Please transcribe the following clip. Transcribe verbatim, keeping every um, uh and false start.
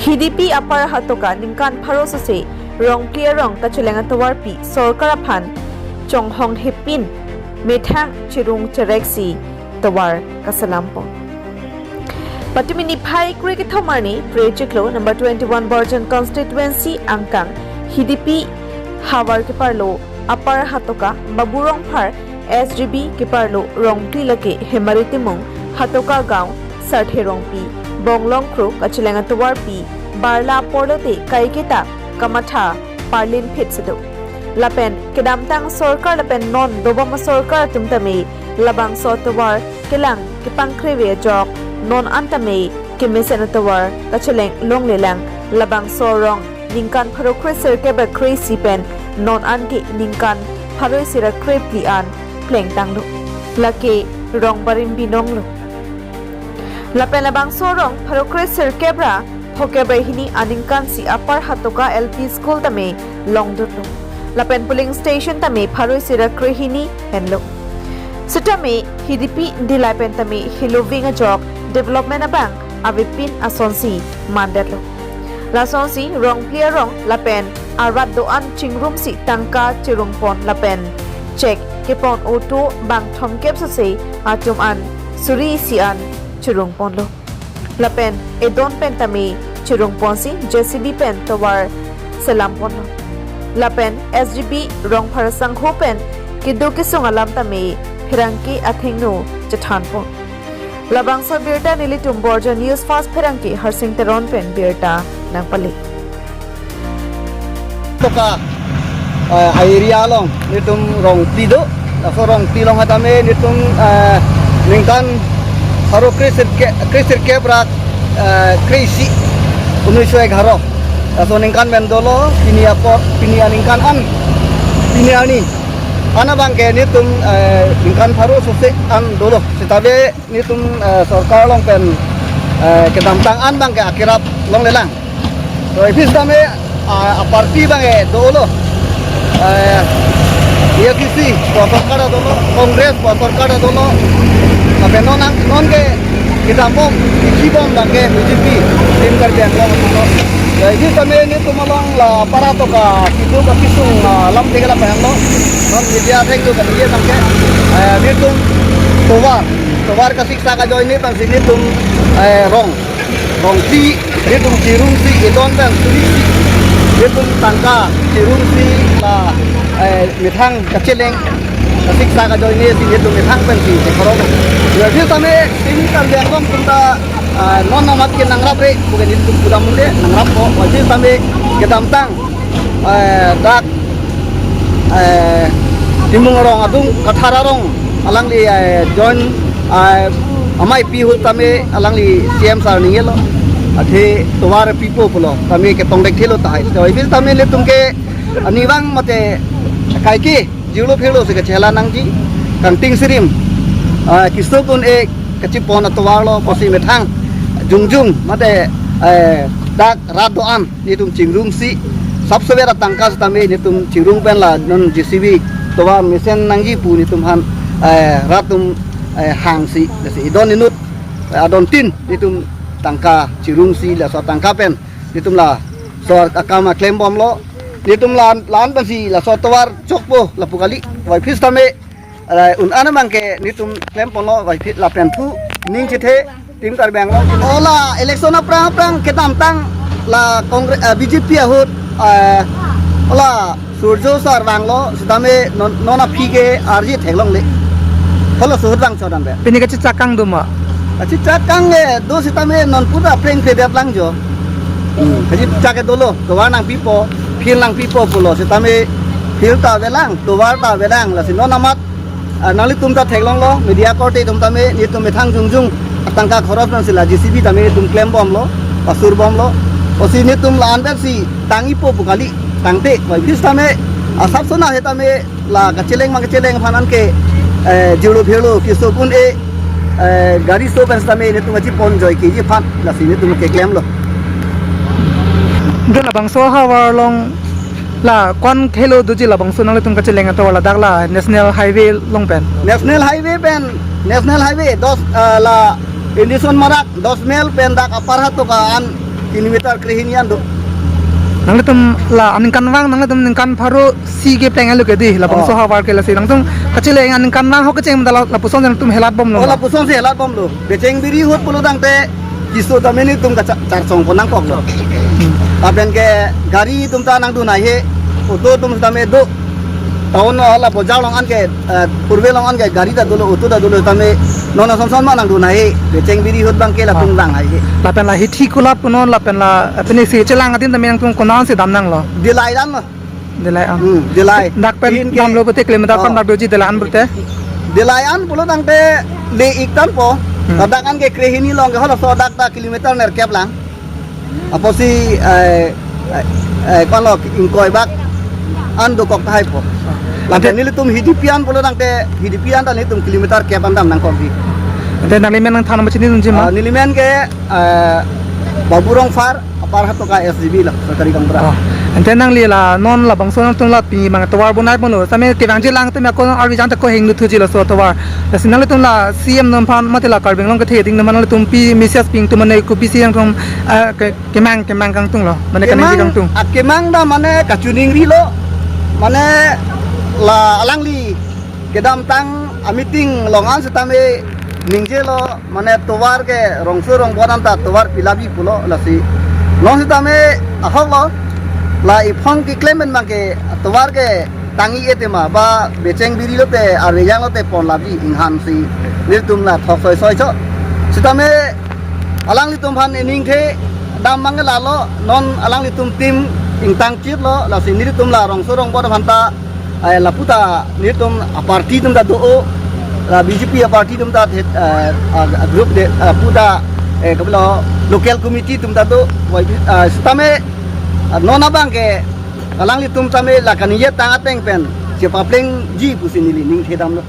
Hidipi Upper Hatoka ningkan pharo sose Rongphli arong kacheleng atovarpi sorkar aphan chonghong hepin methang chirung chereksi tovar kaselampon. Patumi niphai kre kethom arni Phre Chiklo number twenty-one Borjan constituency angkang Hidipi havar keparlo Upper Hatoka Babu Rongphar S G B keparlo Rongphli lake Hemari Timung Hatoka Gaon Sarthe Rongpi Bonglong Kro kacheleng atovarpi barla porlote kaiketa kamatha parlin phit sedo. Lapen kedamtang sorkar lapen non dobom sorkar atum tame labangso atovar kelang kepangkre ave ajok non an tame kemesen atovar kacheleng longlelang. Labangso arong ningkan pharo kre sirkep ra kre isi pen non an ke ningkan pharo isi ra kre phli an plengtanglo. Lake rong barim binonglo. Lapen labangso arong pharo kre sirkep ra phokep ra hini aningkan si Upper Hatoka L P School tame longdunlo. Lapen polling station tame pharo isi ra kre hini henlo. Sitame Hidipi Dillai pen tame heloving ajok development abang avepin asonsi mandetlo. Lasonsi Rongphli arong lapen arat do-an chingrumsi tangka chirungpon lapen chek kepon auto bang thomkep sose atum an suri isi an chirungponlo. Lapen edon pen tame chirungponsi J C B pen tovar selamponlo. Lapen S G B Rongphar sangho pen kedo kesung alam tame pherangke athengno chethanpon. Labangso abirta nelitum Borjan News Fast pherangke Harsing Teron pen birta nangpale. Toka, eh, area along nelitum Rongphli do. Laso Rongphli along tame nelitum, eh, ningkan pharo kre sirke-, kre sirkep ra, eh, kre isi unoiso egharo. Laso ningkan pen dolo, pini apor, pini aningkan an, pini arni an abang ke nelitum, eh, ningkan pharo sose an dolo. Sitame nelitum, eh, sorkar along pen, eh, kedamtang an abang ke akerap longlelang. To ipi sitame, ah, aparty abang ke dolo. Eh, A I C C pu sorkar dolo, Congress pu sorkar dolo. Lapen non nang, non ke kedambom, kechibom abang ke B J P, Team Karbi Anglong dolo. To ipi sitame nelitum along la Upper Hatoka keduk akesung, ah, alam tiga lapen lo. Non media athengno kali abang ke, eh, nelitum tovar, tovar kasiksak ajoine abangsi nelitum, eh, rong, Rongphli nelitum chirungsi, edon pen surisi nelitum tangka chirungsi la, eh, methang kacheleng kasiksak ajoine si nelitum methang pensi chekhorong. Jadi tame Team Karbi Anglong atum ta, ah, non amat ke nangrapre, bukan nelitum pulang mule nangrappo, wajib tame kedamtang, eh, dak, eh, Timung arong adung Kathar arong alangli, eh, join, eh, amei pi ahut tame alangli C M sir ningjelo. Athe tovar pipo pulo tame ketong dek thelo tahai. To ipi tame nelitum ke arnivang mate kaike jirlo phirlo si kachela nangji, kangting sirim, ah, keso un-e kachipon atovar lo pusi methang jongjong mate, eh, dak rat do-an nelitum chingrumsi, sap sober atangka sitame nelitum chingrung pen la non J C B tovar mesen nangji pu nelitum aphan, eh, rat atum, eh, hangsi, lasi edon inut, eh, adon tin nelitum tangka chirungsi laso tangka pen nelitum laso akam aklembomlo. Nelitum la-an, la-an pensi laso tovar chokpo lapu kali. Wai phis tame, eh, un-an abang ke nelitum klemponlo, wai phis lapen thu ning chethe Team Karbi Anglong. Ola election aphrang aphrang kedamtang la Congress, eh, B J P ahut, eh, ola Surjo sir vanglo, sitame non, non aphi ke arje theklongle. Halaso ahut vang chodan be. Pini kachechak kang do ma? Kachechak kang le do sitame non puta plengple det lang jo. Hmm, kachechak ke dolo, tovar nangpipo, field nangpipo pulo, sitame field ta avelang, tovar ta avelang, lasi non amat, ah, nanglitum ta theklonglo, media korte atum tame, nelitum methang jongjong atangka khoros nangsi la J C B tame nelitum klembomlo, pasurbomlo. Pusi nelitum la-an pensi tang-ipo pu kali, tangte, wai phis tame, asap sona he tame, la kacheleng ma kacheleng aphan anke, eh, jirlo phirlo keso un-e, eh, gari so pen sitame nelitum kachipon joike ji aphan lasi nelitum keklemlo. Dun labangso ahavar along la ko-an thelo doji labangso nanglitum kacheleng atovar ladak la National Highway along pen? National Highway pen, National Highway dos, eh, la Indison Marak dos mile pen dak Upper Hatoka an kilometer krehini an do. Nanglitum la aningkanvang, nanglitum ningkan pharo si ke pleng alo ke di, labangso Oh. havar ke lasi. Nangtum kachele aningkanvang ho kecheng mata la, lapuson nangtum helat bomlo. Oh, lapuson si helat bomlo. Becheng biri ahut pulo tangte keso tame nelitum kachar, charsong ko nangkoklo. Lapen ke gari atum ta nangdun haihe, auto atum tame do. Town hala bojar along an ke, eh, purbe along an ke gari ta dolo, auto ta dolo tame non ason son ma nangdun haihe. Becheng biri ahut abang ke latum Ah. lang haihe. Lapen la hithi kulap punon, lapen la, eh, pini si chelang adim tame nangtum konat si dam nanglo. Dillai an lo. Dillai an. Hmm, Dillai. Dak pen Pin ke damlo pute kilometer Oh. pen dak doji Dillai an pute. Dillai an pulo tangte le-ik tangpo. Hmm. Ladak an ke krehini along ke halaso dak ta kilometer nerkep lang. Apotsi, eh, eh, eh, kono ingkoi bak an dokok tahai po. Lapen Ante nelitum Hidipi an pulo tangte Hidipi an ta nelitum kilometer kep an dam nangkok di. Ante nangli men nangthan nangpachini dunji ma? Ah, neli men ke, eh, Babu Rongphar, Upper Hatoka S G B la, sorkari gaonbura. Oh. Ante nangli la non labangso nangtum la pini abang tovar bonai ponlo. Same kevangji alangtum ako arvi jan ta ko hinglu thuji laso tovar. Lasi nanglitum la C M atum aphan mate la Karbi Anglong kethe ding atum aphan nanglitum pi message pi ingtung mane kopisi nangtum, eh, ke, kemang, kemang kangtung lo. Mane kaningje Kemang, kangtung. Ah, kemang ta mane kachiningrilo. Mane la alangli kedamtang a-meeting along an setame ningjelo, mane tovar ke rongso rongbor an ta tovar pilapji pulo lasi. Non setame ahok lo, la iphong keklem pen abang ke tovar ke tang-i-e tema ba becheng biri lote arvejang lote ponlapji inghan si nelitum la thok soi soi cho. Setame alanglitum aphan iningthe dam abang ke lalo, non alanglitum team ingtang chit lo, lasi nelitum la rongso rongbor aphan ta, eh, lapu ta nelitum a-party atum ta do-o, la B J P a-party atum ta, eh, a-group de, eh, puta, eh, kapilo local committee atum ta do, wai, eh, setame, eh, non abang ke alanglitum tame la kaningje tang ateng pen chepaplengji pusi neli ningthe damlo.